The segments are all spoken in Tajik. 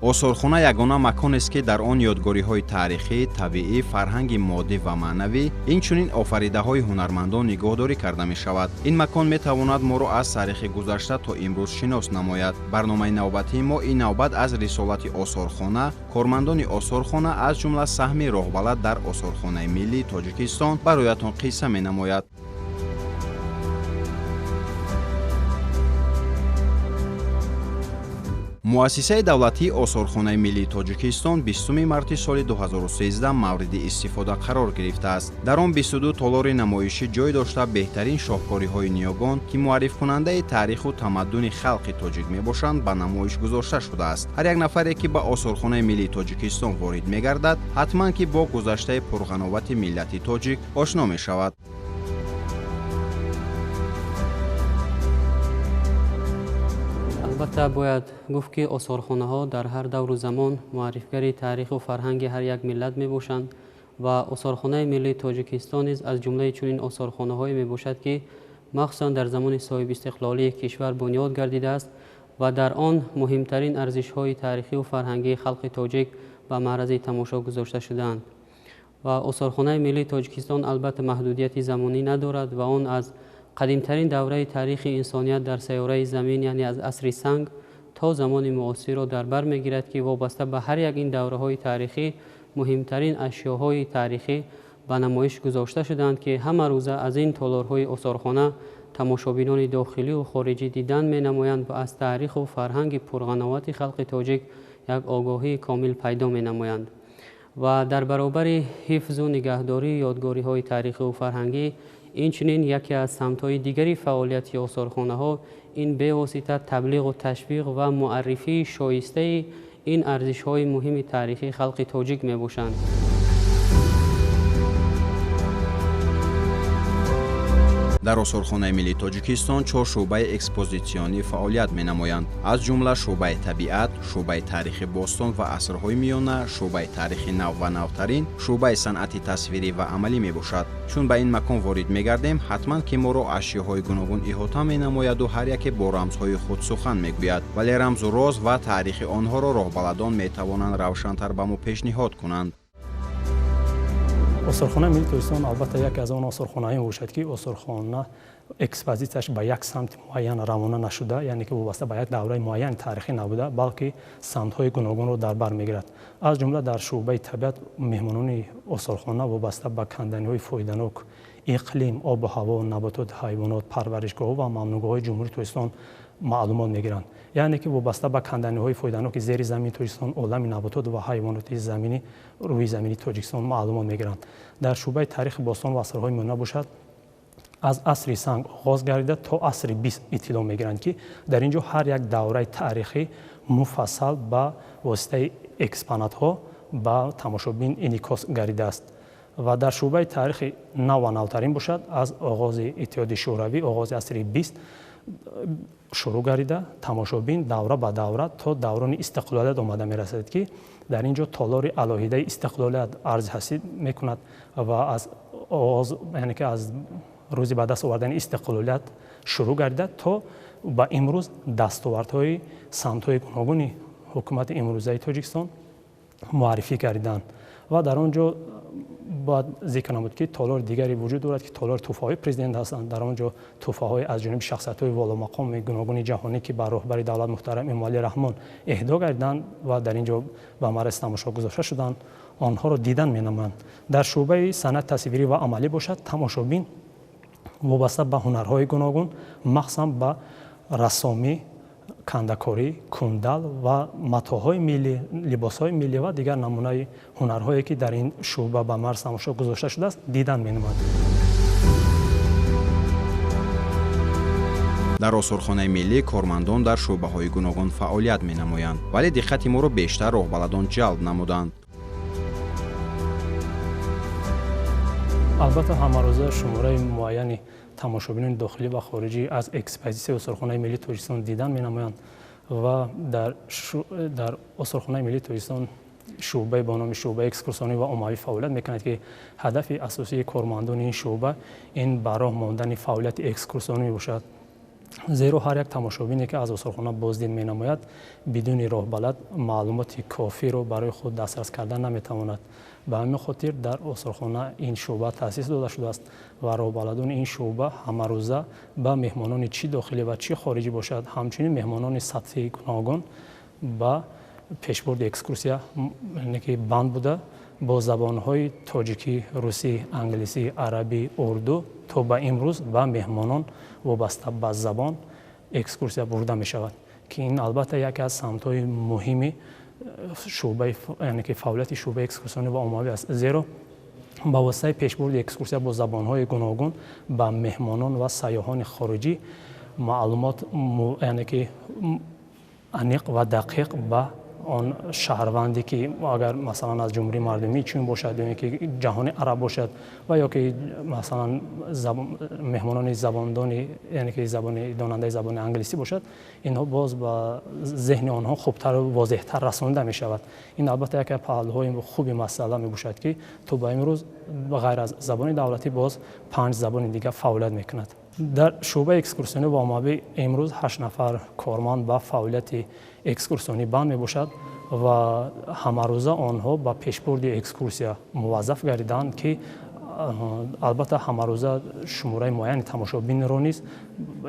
Осорхона ягона маконест, ки дар он ёдгориҳои таърихӣ, табиӣ, фарҳанги моддӣ ва маънавӣ, инчунин офаридаҳои ҳунармандон нигоҳдорӣ карда мешавад. Ин макон метавонад моро аз таърихи гузашта то имрӯз шинос намояд. Барномаи навбатии мо ин навбат аз рисолати осорхона, кормандони осорхона, аз ҷумла саҳми роҳбалад дар Осорхонаи миллии Тоҷикистон бароятон қисса менамояд. Муассисаи давлатии Осорхонаи миллии Тоҷикистон 20 марти соли 2013 мавриди истифода қарор гирифтааст. Дар он 22 толори намоишӣ ҷой дошта, беҳтарин шоҳкориҳои ниёгон, ки муаррифкунандаи таъриху тамаддуни халқи тоҷик мебошанд, ба намоиш гузошта шудааст. Ҳар як нафаре, ки ба Осорхонаи миллии Тоҷикистон ворид мегардад, ҳатман ки бо гузаштаи пурғановати миллати тоҷик ошно мешавад. Албатта, бояд гуфт, ки осорхонаҳо дар ҳар давру замон муаррифгари таъриху фарҳанги ҳар як миллат мебошанд ва Осорхонаи миллии Тоҷикистон низ аз ҷумлаи чунин осорхонаҳое мебошад, ки махсусан дар замони соҳибистиқлолии кишвар бунёд гардидааст ва дар он муҳимтарин арзишҳои таърихию фарҳангии халқи тоҷик ба маърази тамошо гузошта шудаанд. Ва Осорхонаи миллии Тоҷикистон албатта маҳдудияти замонӣ надорад ва он аз қадимтарин давраи таърихи инсоният дар сайёраи Замин, яъне аз асри санг то замони муосирро дар бар мегирад, ки вобаста ба ҳар як ин давраҳои таърихӣ муҳимтарин ашёҳои таърихӣ ба намоиш гузошта шудаанд, ки ҳама рӯза аз ин толорҳои осорхона тамошобинони дохилию хориҷӣ дидан менамоянд ва аз таъриху фарҳанги пурғановати халқи тоҷик як огоҳии комил пайдо менамоянд. Ва дар баробари ҳифзу нигаҳдории ёдгориҳои таърихиву фарҳангӣ, инчунин яке аз самтҳои дигари фаъолияти осорхонаҳо ин бевосита таблиғу ташвиқ ва муаррифии шоистаи ин арзишҳои муҳими таърихии халқи тоҷик мебошанд. Дар Осорхонаи миллии Тоҷикистон чор шӯъбаи экспозитсионӣ фаъолият менамоянд, аз ҷумла шӯъбаи табиат, шӯъбаи таърихи бостон ва асрҳои миёна, шӯъбаи таърихи нав ва навтарин шӯъбаи санъати тасвирӣ ва амалӣ мебошад. Чун ба ин макон ворид мегардем, ҳатман ки моро ашёҳои гуногун иҳота менамояду ҳар яке бо рамзҳои худ сухан мегӯяд, вале рамзу роз ва таърихи онҳоро роҳбаладон метавонанд равшантар ба мо пешниҳод кунанд. Осорхонаи миллии Тоҷикистон албатта яке аз он осорхонаҳое мебошад, ки осорхона экспозитсияш ба як самти муайян равона нашуда, яъне ки вобаста ба як давраи муайяни таърихӣ набуда, балки самтҳои гуногунро дар бар мегирад. Аз ҷумла дар шӯъбаи табиат меҳмонони осорхона вобаста ба канданиҳои фоиданок, иқлим, обу ҳаво, наботот, ҳайвонот, парваришгоҳҳо ва мамнӯъгоҳҳои Ҷумҳурии Тоҷикистон маълумот мегиранд, яъне ки вобаста ба канданиҳои фоиданоки зери замини Тоҷикистон, олами наботот ва ҳайвоноти заминӣ, рӯи замини Тоҷикистон маълумот мегиранд. Дар шӯъбаи таърихи бостон ва асрҳои миёна бошад, аз асри санг оғоз гардида то асри 20 иттилоъ мегиранд, ки дар ин ҷо ҳар як давраи таърихӣ муфассал ба воситаи экспонатҳо ба тамошобин инъикос гардидааст. Ва дар шӯъбаи таърихи нав ва навтарин бошад, аз оғози Иттиҳоди Шӯравӣ, оғози асри 20 шурӯъ гардида, тамошобин давра ба давра то даврони истиқлолият омада мерасад, ки дар ин ҷо толори алоҳидаи истиқлолият арзи ҳастӣ мекунад ва аз оғоз, яъне ки аз рӯзи ба даст овардани истиқлолият шурӯъ гардида то ба имрӯз дастовардҳои самтҳои гуногуни ҳукумати имрӯзаи Тоҷикистон муаррифӣ гардиданд. Ва дар он ҷо бояд зикр намуд, ки толори дигаре вуҷуд дорад, ки толори тӯҳфаҳои президент ҳастанд. Дар он ҷо тӯҳфаҳои аз ҷониби шахсиятҳои воломақоми гуногуни ҷаҳонӣ, ки ба роҳбари давлат муҳтарам Эмомалӣ Раҳмон эҳдо гардиданд ва дар ин ҷо ба мараз тамошо гузошта шуданд, онҳоро дидан менамоянд. Дар шӯъбаи санъати тасвирӣ ва амалӣ бошад, тамошобин вобаста ба ҳунарҳои гуногун, махсусан ба рассомӣ, кандакорӣ, кундал ва матоъҳои миллӣ, либосҳои миллӣ ва дигар намунаи ҳунарҳое, ки дар ин шӯъба ба марз тамошо гузошта шудааст, дидан менамояд. Дар Осорхонаи миллӣ кормандон дар шӯъбаҳои гуногун фаъолият менамоянд, вале диққати моро бештар роҳбаладон ҷалб намуданд. Албатта, ҳамарӯза шумораи муайяни тамошобинони дохилӣ ва хориҷӣ аз экспозитсияи Осорхонаи миллии Тоҷикистон дидан менамоянд. Ва дар Осорхонаи миллии Тоҷикистон шӯъбаи бо номи шӯъбаи экскурсионӣ ва оммавӣ фаъолият мекунад, ки ҳадафи асосии кормандони ин шӯъба ин ба роҳ мондани фаъолияти экскурсионӣ мебошад. Зеро ҳар як тамошобине, ки аз осорхона боздид менамояд, бидуни роҳбалад маълумоти кофиро барои худ дастрас кардан наметавонад. Ба ҳамин хотир дар осорхона ин шӯъба таъсис дода шудааст ва роҳбаладони ин шӯъба ҳамарӯза ба меҳмонони чӣ дохилӣ ва чӣ хориҷӣ бошад, ҳамчунин меҳмонони сатҳи гуногун ба пешбурди экскурсия ки банд буда, бо забонҳои тоҷикӣ, русӣ, англисӣ, арабӣ, урду то ба имрӯз ба меҳмонон вобаста ба забон экскурсия бурда мешавад, ки ин албатта яке аз самтҳои муҳими шӯъбаи, яъне ки фаъолияти шӯъбаи экскурсионӣ ва оммавӣ аст. Зеро ба воситаи пешбурди экскурсия бо забонҳои гуногун ба меҳмонон ва сайёҳони хориҷӣ маълумот, яъне ки аниқ ва дақиқ ба он шаҳрванде, ки агар масалан аз Ҷумҳурии Мардумии Чин бошад ё ки ҷаҳони араб бошад ва ё ки масалан меҳмонони забондони, яъне ки забони донандаи забони англисӣ бошад, инҳо боз ба зеҳни онҳо хубтар ва возеҳтар расонида мешавад. Ин албатта яке аз паҳлӯҳои хуби масъала мебошад, ки то ба имрӯз ғайр аз забони давлатӣ боз 5 забони дигар фаъолият мекунад. Дар шӯъбаи экскурсионӣ ва оммавӣ имрӯз 8 нафар корманд ба фаъолияти экскурсионӣ банд мебошад ва ҳамарӯза онҳо ба пешбурди экскурсия муваззаф гардиданд, ки албатта ҳамарӯза шумораи муайяни тамошобинро низ,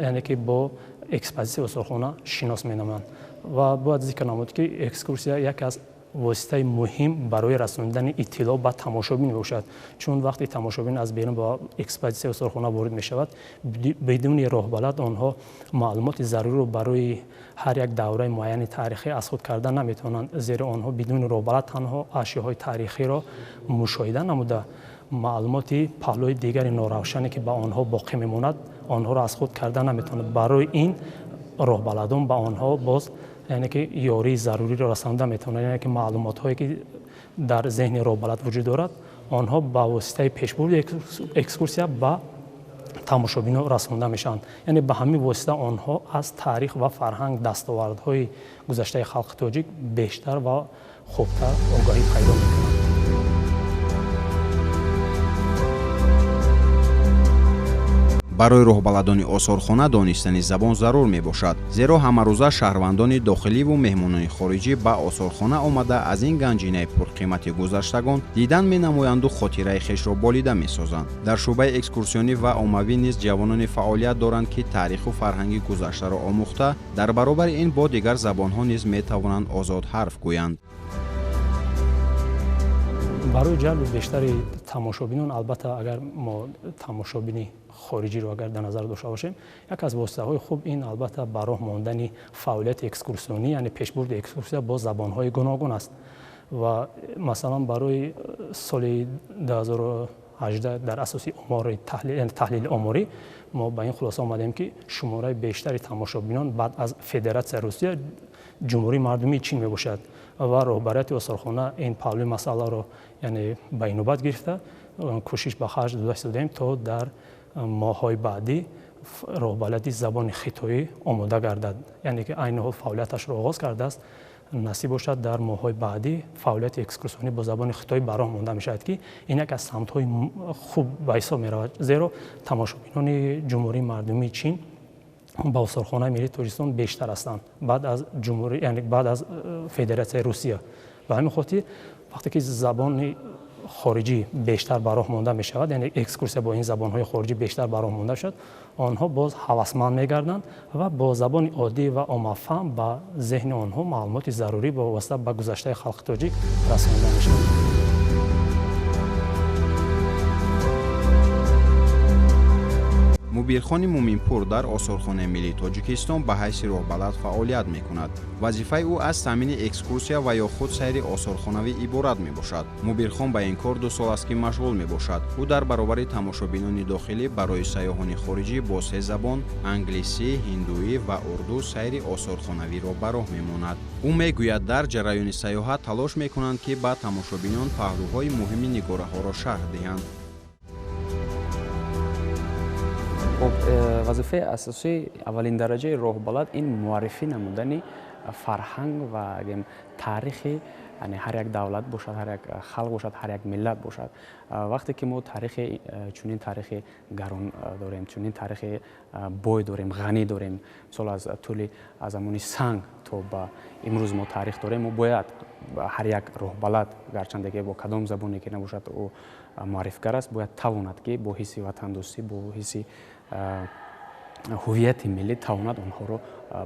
яъне ки бо экспозитсияи осорхона шинос менамоянд. Ва бояд зикр намуд, ки экскурсия яке аз воситаи муҳим барои расондани иттилоъ ба тамошобин мебошад, чун вақте тамошобин аз берун ба экспозитсияи осорхона ворид мешавад, бидуни роҳбалад онҳо маълумоти заруриро барои ҳар як давраи муайяни таърихӣ аз худ карда наметавонанд, зеро онҳо бидуни роҳбалад танҳо ашёҳои таърихиро мушоҳида намуда, маълумоти паҳлӯи дигари норавшане, ки ба онҳо боқӣ мемонад, онҳоро аз худ карда наметавонанд. Барои ин роҳбаладон ба онҳо боз, яъне ки ёрии заруриро расонда метавонанд, яъне ки маълумотҳое, ки дар зеҳни роҳбалад вуҷуд дорад, онҳо ба воситаи пешбурди экскурсия ба тамошобинон расонда мешаванд. Яъне ба ҳамин восита онҳо аз таърих ва фарҳанг, дастовардҳои гузаштаи халқи тоҷик бештар ва хубтар огаҳӣ пайдо мекунанд. Барои роҳбаладони осорхона донистани забон зарур мебошад, зеро ҳамарӯза шаҳрвандони дохиливу меҳмонони хориҷӣ ба осорхона омада аз ин ганҷинаи пурқимати гузаштагон дидан менамоянду хотираи хешро болида месозанд. Дар шӯъбаи экскурсионӣ ва оммавӣ низ ҷавонони фаъолият доранд, ки таъриху фарҳанги гузаштаро омӯхта, дар баробари ин бо дигар забонҳо низ метавонанд озод ҳарф гӯянд. Барои ҷалби бештари тамошобинон, албатта агар мо тамошобини хориҷиро агар дар назар дошта бошем, яке аз воситаҳои хуб ин албатта ба роҳ мондани фаъолияти экскурсионӣ, яъне пешбурди экскурсия бо забонҳои гуногун аст. Ва масалан барои соли 2018 дар асоси омори таҳлили оморӣ мо ба ин хулоса омадем, ки шумораи бештари тамошобинон баъд аз Федератсияи Русия Ҷумҳурии Мардумии Чин мебошад ва роҳбарияти осорхона ин паҳлӯи масъаларо, яъне ба инобат гирифта, кӯшиш ба харҷ дода истодаем, то дар моҳҳои баъдӣ роҳбалади забони хитоӣ омода гардад, яъне ки айни ҳол фаъолияташро оғоз кардааст. Насиб бошад, дар моҳҳои баъдӣ фаъолияти экскурсионӣ бо забони хитоӣ ба роҳ монда мешавад, ки ин як аз самтҳои хуб ба ҳисоб меравад, зеро тамошобинони Ҷумҳурии Мардумии Чин ба осорхонаи миллии Тоҷикистон бештар ҳастанд баъд аз ҷумҳурӣ, яъне баъд аз Федератсияи Русия. Ба ҳамин хотир вақте ки забони хориҷӣ бештар ба роҳ монда мешавад, яъне экскурсия бо ин забонҳои хориҷӣ бештар ба роҳ монда мешавад, онҳо боз ҳавасманд мегарданд ва бо забони оддӣ ва оммафаҳм ба зеҳни онҳо маълумоти зарурӣ бо восита ба гузаштаи халқи тоҷик расонида мешавад. Мубирхони Муминпур дар осорхонаи миллии Тоҷикистон ба ҳайси роҳбалад фаъолият мекунад. Вазифаи ӯ аз таъмини экскурсия ва ё худ сайри осорхонавӣ иборат мебошад. Мубирхон ба ин кор 2 сол аст, ки машғул мебошад. Ӯ дар баробари тамошобинони дохилӣ барои сайёҳони хориҷӣ бо 3 забон англисӣ, ҳиндуӣ ва урду сайри осорхонавиро ба роҳ мемонад. Ӯ мегӯяд, дар ҷараёни сайёҳат талош мекунанд, ки ба тамошобинон паҳлӯҳои муҳими нигораҳоро шарҳ диҳанд. Хуб, вазифаи асосии аввалин дараҷаи роҳбалад ин муаррифӣ намудани фарҳанг ва таърихи Яъне ҳар як давлат бошад, ҳар як халқ бошад, ҳар як миллат бошад. Вақте ки мо таърихи чунин таърихи гарон дорем, чунин таърихи бой дорем, ғанӣ дорем, мисол аз тӯли аз замони санг то ба имрӯз мо таърих дорем, мо бояд ҳар як роҳбалад, гарчанде ки бо кадом забоне ки набошад ӯ муаррифгар аст, бояд тавонад ки бо ҳисси ватандӯстӣ, бо ҳисси ҳувияти миллӣ тавонад онҳоро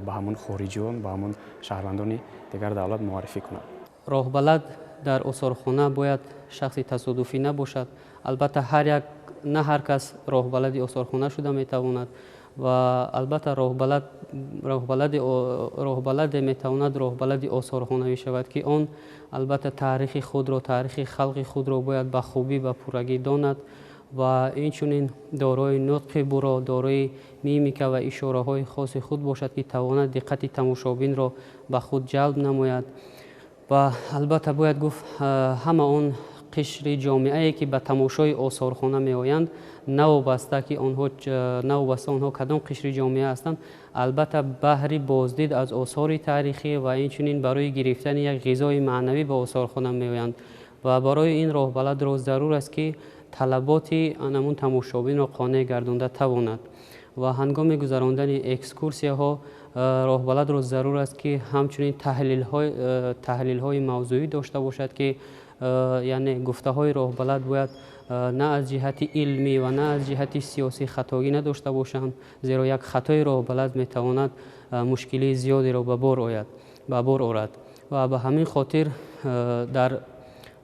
ба ҳамон хориҷиён, ба ҳамон шаҳрвандони дигар давлат муаррифӣ кунад. Роҳбалад дар осорхона бояд шахси тасодуфӣ набошад. Албатта на ҳар кас роҳбалади осорхона шуда метавонад ва албатта роҳбаладе метавонад роҳбалади осорхонавӣ шавад, ки он албатта таърихи худро, таърихи халқи худро бояд ба хубӣ, ба пуррагӣ донад ва инчунин дорои нутқи буро, дорои мимика ва ишораҳои хоси худ бошад, ки тавонад диққати тамошобинро ба худ ҷалб намояд. Ва албатта бояд гуфт, ҳама он қишри ҷомеае ки ба тамошои осорхона меоянд, навобаста ки онҳо кадом қишри ҷомеа ҳастанд, албатта баҳри боздид аз осори таърихӣ ва инчунин барои гирифтани як ғизои маънавӣ ба осорхона меоянд. Ва барои ин роҳбаладро зарур аст, ки талаботи анамун тамошобинро қонеъ гардонда тавонад. Ва ҳангоми гузарондани экскурсияҳо роҳбаладро зарур аст, ки ҳамчунин таҳлилҳои мавзӯӣ дошта бошад, ки яъне гуфтаҳои роҳбалад бояд на аз ҷиҳати илмӣ ва на аз ҷиҳати сиёсӣ хатогӣ надошта бошанд, зеро як хатои роҳбалад метавонад мушкилии зиёдеро ба бор орад. Ва ба ҳамин хотир дар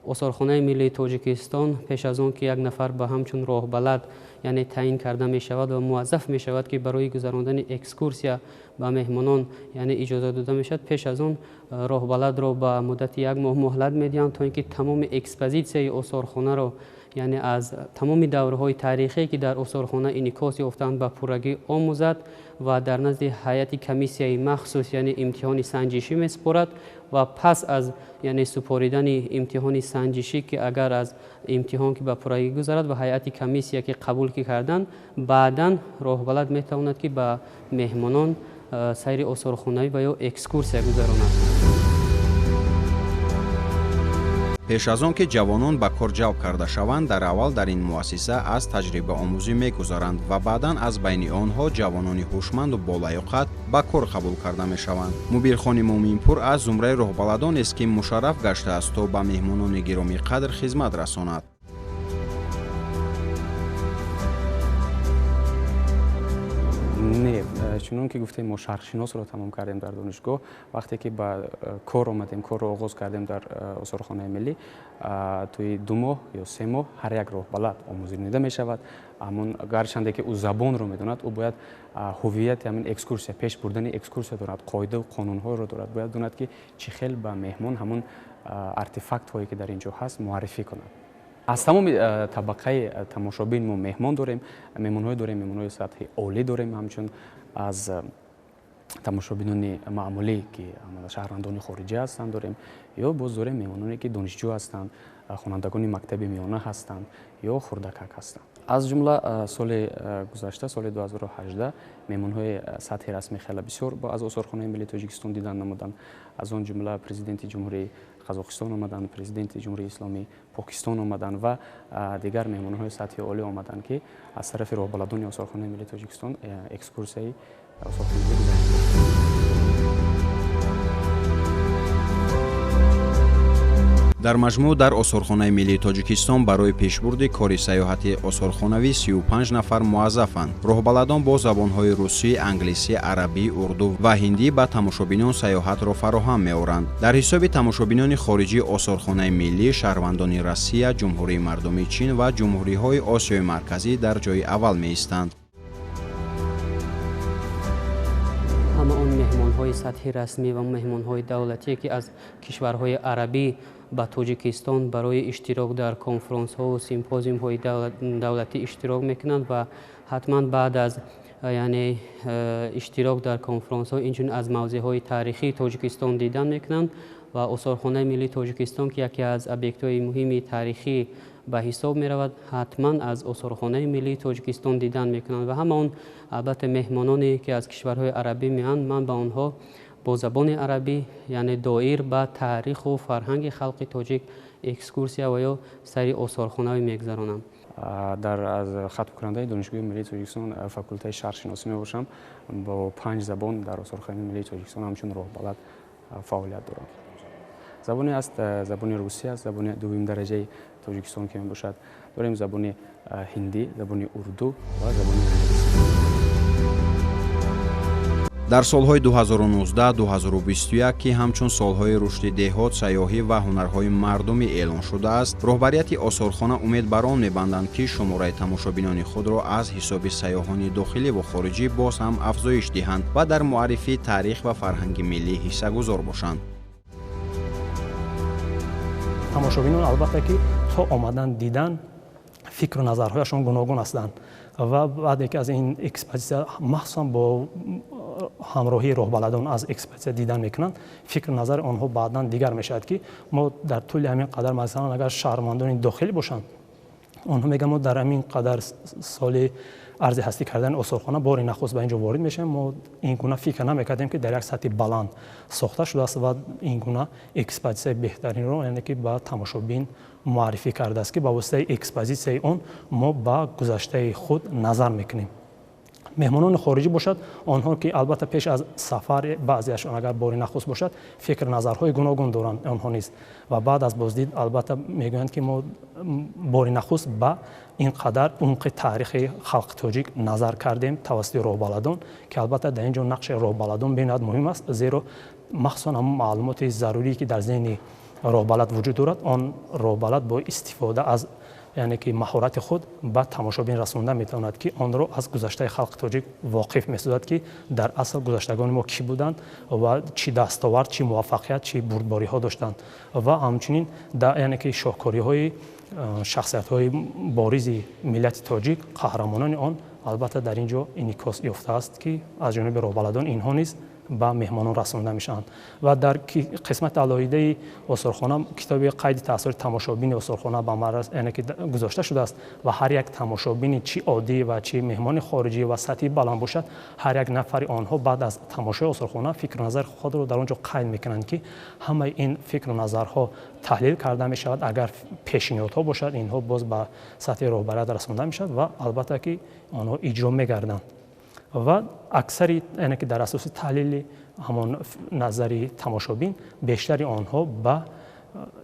осорхонаи миллии Тоҷикистон пеш аз он ки як нафар ба ҳамчун роҳбалад яъне таъин карда мешавад ва муваззаф мешавад, ки барои гузарондани экскурсия ба меҳмонон яъне иҷоза дода мешавад, пеш аз он роҳбаладро ба муддати як моҳ муҳлат медиҳанд, то ин ки тамоми экспозитсияи осорхонаро яъне аз тамоми даврҳои таърихие ки дар осорхона инъикос ёфтаанд ба пуррагӣ омӯзад ва дар назди ҳайати комиссияи махсус яъне имтиҳони санҷишӣ месупорад ва пас аз яъне супоридани имтиҳони санҷишӣ, ки агар аз имтиҳон ки ба пуррагӣ гузарад ва ҳайати комиссия ки қабул ки карданд, баъдан роҳбалад метавонад ки ба меҳмонон сайри осорхонавӣ ва ё экскурсия гузаронад. Пеш аз он ки ҷавонон ба кор ҷалб карда шаванд, дар аввал дар ин муассиса аз таҷрибаомӯзӣ мегузаранд ва баъдан аз байни онҳо ҷавонони ҳушманду болаёқат ба кор қабул карда мешаванд. Мубирхони Муминпур аз зумраи роҳбаладонест, ки мушарраф гаштааст то ба меҳмонони гиромиқадр хизмат расонад. Не, чунон ки гуфтем, мо шарқшиносро тамом кардем дар донишгоҳ. Вақте ки ба кор омадем, корро оғоз кардем дар осорхонаи миллӣ, тӯи 2 моҳ ё 3 моҳ ҳар як роҳбалад омӯзонида мешавад. Ҳамон гарчанде ки ӯ забонро медонад, ӯ бояд ҳувияти ҳамин экскурсия, пеш бурдани экскурсия дорад, қоидаву қонунҳоро дорад, бояд донад ки чӣ хел ба меҳмон ҳамон артефактҳое ки дар ин ҷо ҳаст муаррифӣ кунад. Аз тамоми табақаи тамошобин мо меҳмон дорем, меҳмонҳое дорем, меҳмонҳои сатҳи олӣ дорем, ҳамчун аз тамошобинони маъмулӣ ки шаҳрвандони хориҷӣ ҳастанд дорем, ё боз дорем меҳмононе ки донишҷӯ ҳастанд, хонандагони мактаби миёна ҳастанд ё хурдакак ҳастанд. Аз ҷумла соли гузашта, соли 2018, меҳмонҳои сатҳи расмӣ хеле бисёр аз осорхонаи миллии Тоҷикистон дидан намуданд. Аз он ҷумла президенти ҷумҳурии Қазоқистон омаданд, президенти ҷумҳурии исломии Покистон омаданд ва дигар меҳмонҳои сатҳи олӣ омаданд, ки аз тарафи роҳбаладони осорхонаи миллии Тоҷикистон экскурсияи осорхонаӣ гузарониданд. Дар маҷмӯъ дар осорхонаи миллии Тоҷикистон барои пешбурди кори сайёҳати осорхонавӣ 35 нафар муаззафанд. Роҳбаладон бо забонҳои русӣ, англисӣ, арабӣ, урду ва ҳиндӣ ба тамошобинон сайёҳатро фароҳам меоранд. Дар ҳисоби тамошобинони хориҷии осорхонаи миллӣ шаҳрвандони Россия, Ҷумҳурии Мардумии Чин ва ҷумҳуриҳои Осиёи Марказӣ дар ҷои аввал меистанд. Ҳама он меҳмонҳои сатҳи расмӣ ва меҳмонҳои давлатие ки аз кишварҳои арабӣ ба Тоҷикистон барои иштирок дар конфронсҳову симпозиумҳои давлатӣ иштирок мекунанд ва ҳатман баъд аз яъне иштирок дар конфронсҳо инчунин аз мавзеъҳои таърихии Тоҷикистон дидан мекунанд ва осорхонаи миллии Тоҷикистон, ки яке аз объектҳои муҳими таърихӣ ба ҳисоб меравад, ҳатман аз осорхонаи миллии Тоҷикистон дидан мекунанд ва ҳама он албатта меҳмононе ки аз кишварҳои арабӣ меоянд, ман ба онҳо Бо забони арабӣ, яъне доир ба таъриху фарҳанги халқи тоҷик экскурсия ва ё сайри осорхонавӣ мегузаронам. Дар аз хатмкунандаи Донишгоҳи миллии Тоҷикистон, факултаи шарқшиносӣ мебошам. Бо 5 забон дар Осорхонаи миллии Тоҷикистон ҳамчун роҳбалад фаъолият дорам. Забоне аст, забони русӣ аст, забони дуюм дараҷаи Тоҷикистон ки мебошад. Дорем забони ҳиндӣ, забони урду ва забони англисӣ. Дар солҳои 2019-2021, ки ҳамчун солҳои рушди деҳот, сайёҳӣ ва ҳунарҳои мардумӣ эълон шудааст, роҳбарияти осорхона умед бар он мебанданд, ки шумораи тамошобинони худро аз ҳисоби сайёҳони дохилӣ ва хориҷӣ боз ҳам афзоиш диҳанд ва дар муаррифии таърих ва фарҳанги миллӣ ҳиссагузор бошанд. Тамошобинон, албатта, ки то омадан дидан фикру назарҳояшон гуногун ҳастанд ва баъде ки аз ин экспозитсия, махсусан бо ҳамроҳии роҳбаладон аз экспозитсия дидан мекунанд, фикру назари онҳо баъдан дигар мешавад, ки мо дар тӯли ҳамин қадар, масалан, агар шаҳрвандони дохилӣ бошанд, онҳо мегӯянд: мо дар ҳамин қадар соли арзи ҳастӣ кардани осорхона бори нахуст ба ин ҷо ворид мешавем, мо ин гуна фикр намекардем, ки дар як сатҳи баланд сохта шудааст ва ин гуна экспозитсияи беҳтаринро, яъне ки ба тамошобин муаррифӣ кардааст, ки ба воситаи экспозитсияи он мо ба гузаштаи худ назар мекунем. Меҳмонони хориҷӣ бошад, онҳо ки албатта пеш аз сафар, баъзеашон агар бори нахуст бошад, фикр назарҳои гуногун доранд онҳо низ ва баъд аз боздид албатта мегӯянд, ки мо бори нахуст ба ин қадар умқи таърихи халқи тоҷик назар кардем тавассути роҳбаладон, ки албатта дар ин ҷо нақши роҳбаладон бениҳоят муҳим аст, зеро махсусан ҳамон маълумоти зарурие ки дар зеҳни роҳбалад вуҷуд дорад, он роҳбалад бо истифода аз, яъне ки маҳорати худ ба тамошобин расонда метавонад, ки онро аз гузаштаи халқи тоҷик воқиф месозад, ки дар асл гузаштагони мо кӣ буданд ва чӣ дастовард, чӣ муваффақият, чӣ бурдбориҳо доштанд ва ҳамчунин, яъне ки шоҳкориҳои шахсиятҳои боризи миллати тоҷик, қаҳрамонони он албатта дар ин ҷо инъикос ёфтааст, ки аз ҷониби роҳбаладон инҳо низ ба меҳмонон расонда мешаванд. Ва дар қисмати алоҳидаи осорхона китоби қайди таассуроти тамошобини осорхона ба мараз, яъне ки гузошта шудааст ва ҳар як тамошобини, чӣ оддӣ ва чӣ меҳмони хориҷӣ ва сатҳи баланд бошад, ҳар як нафари онҳо баъд аз тамошои осорхона фикру назари худро дар он ҷо қайд мекунанд, ки ҳамаи ин фикру назарҳо таҳлил карда мешавад. Агар пешниҳодҳо бошад, инҳо боз ба сатҳи роҳбарият расонда мешавад ва албатта ки онҳо иҷро мегарданд. Ва аксари, яъне ки дар асоси таҳлили ҳамон назари тамошобин, бештари онҳо ба,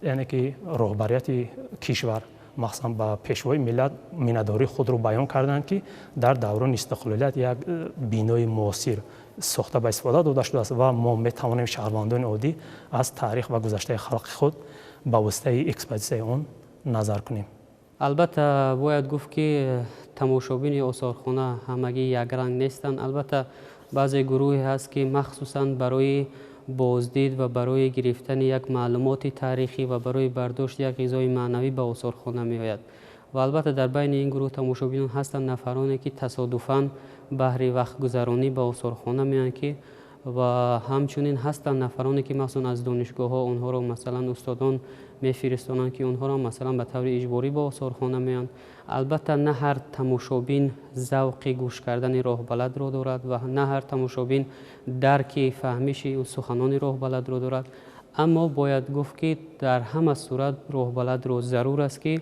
яъне ки роҳбарияти кишвар, махсусан ба пешвои миллат миннатдории худро баён карданд, ки дар даврони истиқлолият як бинои муосир сохта ба истифода дода шудааст ва мо метавонем, шаҳрвандони оддӣ, аз таърих ва гузаштаи халқи худ ба воситаи экспозитсияи он назар кунем. Албатта, бояд гуфт, ки тамошобини осорхона ҳамагӣ якранг нестанд. Албатта, баъзе гурӯҳе ҳаст, ки махсусан барои боздид ва барои гирифтани як маълумоти таърихӣ ва барои бардошти як ғизои маънавӣ ба осорхона меояд. Ва албатта, дар байни ин гурӯҳ тамошобинон ҳастанд нафароне, ки тасодуфан баҳри вақтгузаронӣ ба осорхона меоянд, ки ва ҳамчунин ҳастанд нафароне, ки махсусан аз донишгоҳҳо онҳоро, масалан, устодон мефиристонанд, ки онҳоро, масалан, ба таври иҷборӣ ба осорхона меоянд. Албатта, на ҳар тамошобин завқи гӯш кардани роҳбаладро дорад ва на ҳар тамошобин дарки фаҳмиши суханони роҳбаладро дорад. Аммо бояд гуфт, ки дар ҳама сурат роҳбаладро зарур аст, ки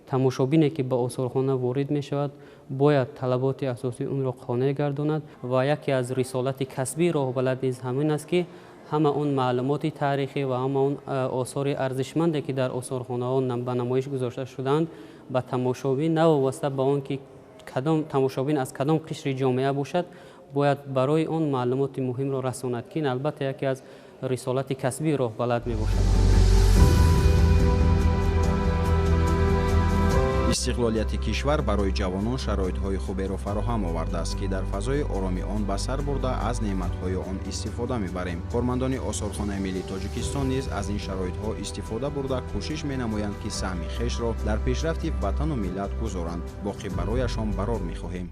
тамошобине, ки ба осорхона ворид мешавад, бояд талаботи асосии онро қонеъ гардонад. Ва яке аз рисолати касбии роҳбалад низ ҳамин аст, ки ҳама он маълумоти таърихӣ ва ҳама он осори арзишманде, ки дар осорхонаҳо ба намоиш гузошта шудаанд, ба тамошобин, навобаста ба он ки кадом тамошобин аз кадом қишри ҷомеа бошад, бояд барои он маълумоти муҳимро расонад, ки ин албатта яке аз рисолати касбии роҳбалад мебошад. Истиқлолияти кишвар барои ҷавонон шароитҳои хуберо фароҳам овардааст, ки дар фазои ороми он ба сар бурда, аз неъматҳои он истифода мебарем. Кормандони Осорхонаи миллии Тоҷикистон низ аз ин шароитҳо истифода бурда, кӯшиш менамоянд, ки саҳми хешро дар пешрафти ватану миллат гузоранд. Боқӣ барояшон барор мехоҳем.